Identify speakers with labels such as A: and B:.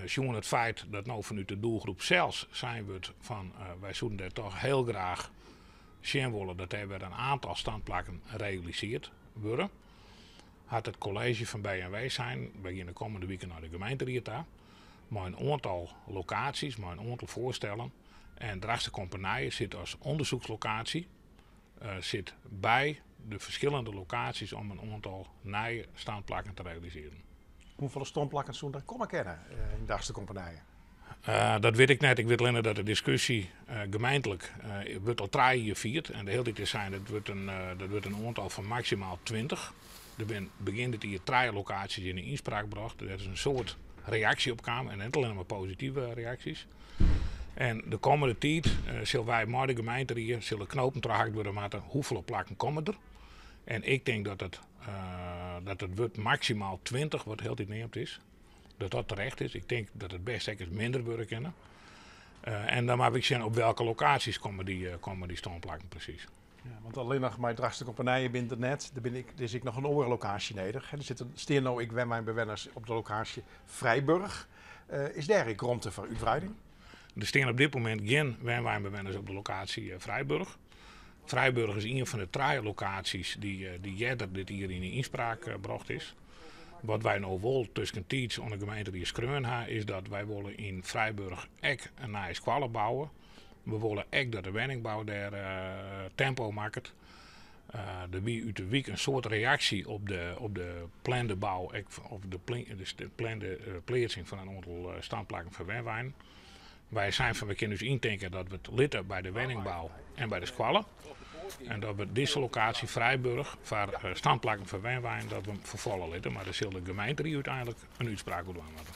A: Sjoen it feit dat no fanút de doelgroep sels sein wurdt fan wy soenen dêr toch hiel graach sjen wolle dat dêr wer in oantal standplakken realisearre wurde, hat it kolleezje fan B en W sein, wy gean de kommende wiken nei de gemeenteried ta mei in oantal lokaasjes, mei in oantal foarstellen. En Drachtster Kompenije sit as ûndersykslokaasje sit by de ferskillende lokaasjes om in oantal nije standplakken te realisearjen.
B: Hoefolle stânplakken soene der komme kinne yn Drachtster Kompenije?
A: Dat wit ik net. Ik wit allinne dat de diskusje gemeentlik wurdt al 3 jier fierd. En de hiele tiid is sein dat wurdt in oantal fan maksimaal 20. Der binne begjin dit jier trije lokaasjes yn de ynspraak brocht. Dêr is in soad reaksje op kaam en net allinne mar positive reaksjes. En de kommende tiid sille wy mei de gemeenteried sille knopen trochhakt wurde moatte. Hoefolle plakken komme der? En ik tink dat it wurdt maksimaal 20, wat hieltyd neamd is, dat dat terecht is. Ik tink dat it bêst ek ris minder wurde kinne. En dan moatte we sjen op welke lokaasjes komme dy stânplakken presys.
B: Ja, want allinnich mei Drachtster Kompenije binne der net. Der is ek noch in oare lokaasje nedich. Der stean no ek wenweinbewenners op de lokaasje Vrijburg. Is dêr ek romte foar útwreiding?
A: Der stean op dit momint gjin wenweinbewenners op de lokaasje Vrijburg. Vrijburg is ien fan de trije lokaasjes dy't earder dit jier yn de ynspraak brocht is. Wat wy no wol tuskentiids oan de gemeenteried skreaun ha, is dat wy wolle yn Vrijburg ek in nije skoalle bouwe. We wolle ek dat de wenningbou dêr tempo makket. Der wie út de wyk in soad reaksje op de plande bou, ek op de plande pleatsing fan in oantal standplakken foar wenweinen. Wy seinen fan, we kinne ús yntinke dat we it litte by de wenningbou en by de skoalle. En dat we dizze lokaasje Vrijburg foar standplakken foar wenweinen, dat we him ferfalle litte. Mar dêr sil de gemeenteried úteinlik in útspraak oer dwaan moatte.